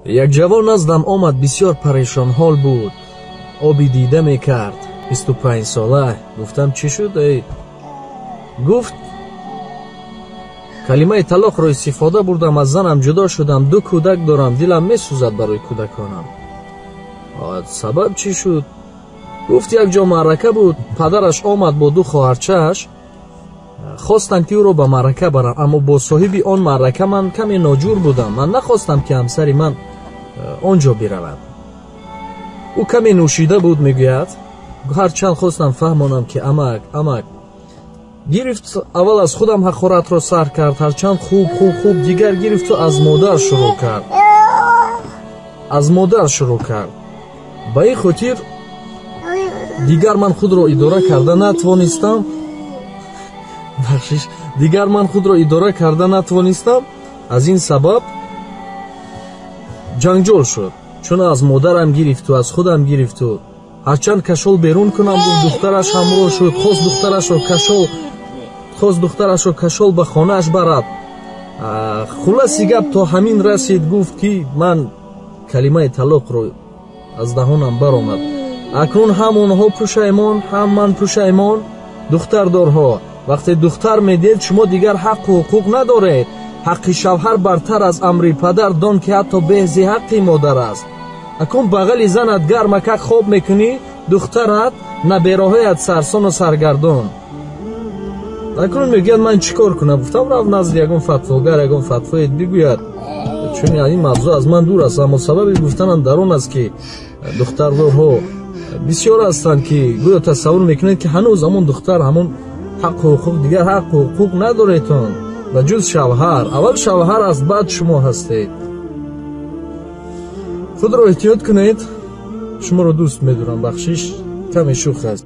Як ҷавон наздам омад, бисёр парешонҳол буд, оби дида мекард, 25 сола. Гуфтам, чӣ шуд? Эй, гуфт, калимаи талоқро истифода бурдам, аз занам ҷудо шудам, 2 кӯдак дорам, дилам месӯзад барои кӯдаконам. Сабаб чӣ шуд? Гуфт, як ҷо маърака буд, падараш омад бо 2 хоҳарчааш, хостанд ки ӯро ба маърака баранд, аммо бо соҳиби он маърака ман каме ноҷур будам, ман нахостам ки ҳамсари ман он ҷо биравад. Ӯ каме нӯшида буд, мегӯяд, ҳарчанд хостам фаҳмонам ки амак, амак. Гирифт, аввал аз худам ҳақоратро сар кард, ҳарчанд хуб, хуб, хуб, дигар гирифту аз модар шурӯъ кард. Аз модар шурӯъ кард. Ба ин хотир дигар ман худро идора карда натавонистам. Бахшиш, дигар ман худро идора карда натавонистам. Аз ин сабаб ҷанҷол шуд, чун аз модарам гирифту аз худам гирифту ҳарчанд кашол берун кунам, гуфт, духтараш ҳамроҳ шуд, хост духтарашро кашол ба хонааш барад. Хулоси гап то ҳамин расид, гуфт ки ман калимаи талоқро аз даҳонам баромад. Акнун ҳам онҳо пушаймон, ҳам ман пушаймон. Духтардорҳо, вақте духтар медиҳед, шумо дигар ҳаққу ҳуқуқ надоред. Ҳаққи шавҳар бартар аз амри падар, дон ки ҳатто беҳзи ҳаққи модар аст. Акун бағали занат гармакак хоб мекунӣ, духтарат набераҳоят сарсону саргардон. Акнун мегӯяд, ман чӣ кор кунам? Гуфтам, рав назди ягон фатвогар, ягон фатвоед бигӯяд, чун ин мавзӯъ аз ман дур аст. Аммо сабаби гуфтанам дар он аст ки духтардорҳо бисёр ҳастанд ки гӯё тасаввур мекунанд ки ҳанӯз ҳамон духтар ҳамон ҳаққу ҳуқуқ, дигар ҳаққу ҳуқуқ надоретон ба ҷуз шавҳар. Аввал шавҳар аст, баъд шумо ҳастед. Худро эҳтиёт кунед. Шуморо дӯст медорам. Бахшиш, каме шӯх аст.